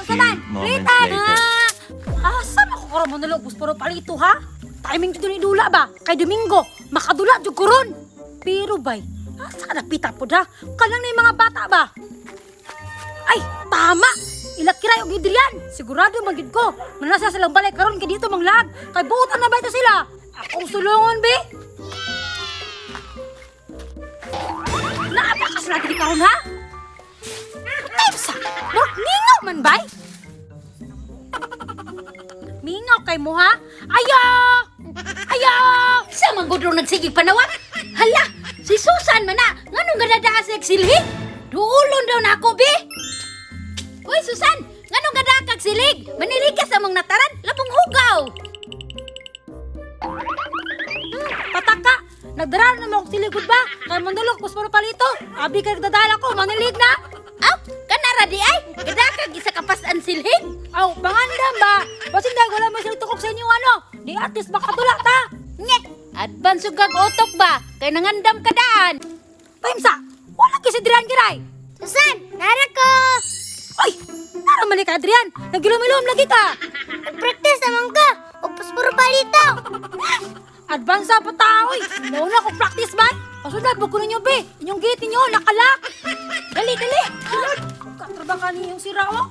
few Saman, moments playtime. later. Ah, asa man ko karon manulog puro palito ha? Timing jud ni dula ba? Kay Domingo, makadula jud ko ron. Pero bay, asa ka napita pod ha? Kanang ni mga bata ba? Ay, tama! Ila Kiray og Adrian. Sigurado man gid ko. Manasa silang balay karon kay dito manglag. Kay buotan na ba ito sila? Akong sulungon be. Naa ba ka sila diri karon ha? Timsa, murag mingaw man bay. Mingaw kay mo ha? Ayo! Ayo! Sa man gud ro nagsigig panawat. Hala, si Susan man na. Nganong gadadaa sa silhig? Duulon daw na ako, be. Uy, Susan, nganong gadaa kag silig? Manilig ka sa mong nataran, labong hugaw. Pataka! Nagdara na mo og siligod ba? Kay mandulog kus paro palito. Abi kay nagdadala ko, manilig na. Aw, kanara di ay. Gadaa kag isa ka pas-an silhig. Aw, pangandam ba? Basin dahil wala may silid tukog sa inyo ano. Di at least makadula ta. Nye, advance ug kag utok ba? Kay nangandam ka daan. Timsa, wala kay si Adrian Giray. Susan, nara ko! Ay, nara mali ka Adrian. Nagilom-ilom lagi ka. Nag-practice naman ka! Og paspuro palito! Advance pa tao oy. Nauna ko practice man. Pasunod mo ko ninyo be. Inyong gate ninyo nakalak. Dali, dali. Katraba ka niyong sira oh.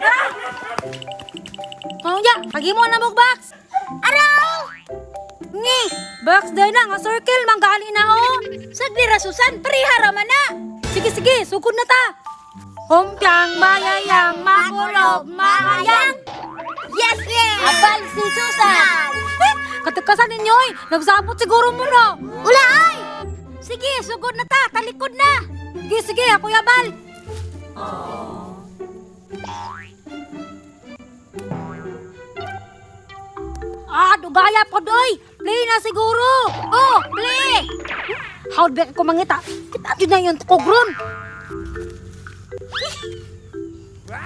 Ah! Ano niya? Pagimo na mo box. Araw! Ngi, box dahil na nga circle manggali na oh. Sagli ra Susan, pareha ra man na. Sige sige, sugod na ta. Humpiang mayayang magulob mahayang. Yes, yes. Abal si Susan. Eh, katikasan ninyo eh. Nagsabot siguro mo no. Ula ay! Sige, sugod na ta, talikod na. Sige sige, ako yabal. Ah, dugaya po doy. Play na siguro. Oh, play. How ba ko mangita? Kita jud na yung tukog ron.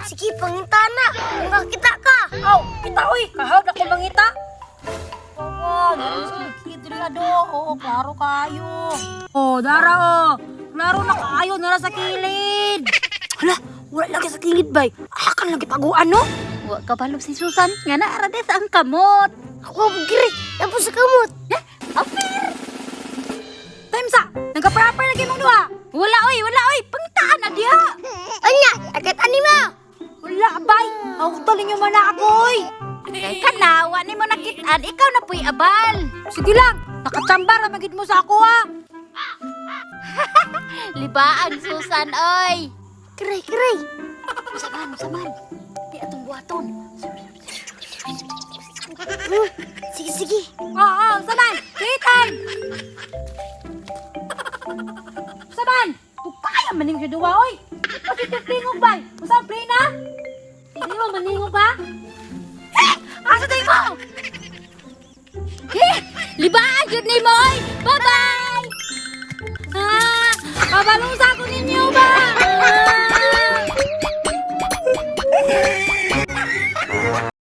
Sige, pangintana! Kung kakita ka! Aw, kita oy, kahawd ako mangita. Oo, do. Oo, klaro kayo. Oh, dara oh. Klaro na kaayo nara sa kilid. Hala, wala lagi sa kilid bay. Akan lagi taguan no? Wa kabalo si Susan, nga naa ra sa ang kamot. Ako, giri! Tapos sa kamot! Apir! Timsa, nagka-proper lagi mong duha. Wala oy, wala oy, pangitaan na diha. Anya! Agad anima! Wala bay. Awtal ninyo man ako oy. Kay kana wa nimo nakitaan, ikaw na puy abal. Sige lang, nakachamba ra magid mo sa ako ha. Libaang Susan oy. Kiray, kiray! Saman, saman. Di atong buhaton. Sige, sige! Oo, oh, saman, playtime. Saman, kaya maning si duwa oy. Pati tingog bay. Usa play na? Hindi mo maningog ba? Eh, asa tayo mo? Eh, libaan jud nimo oy. Bye-bye.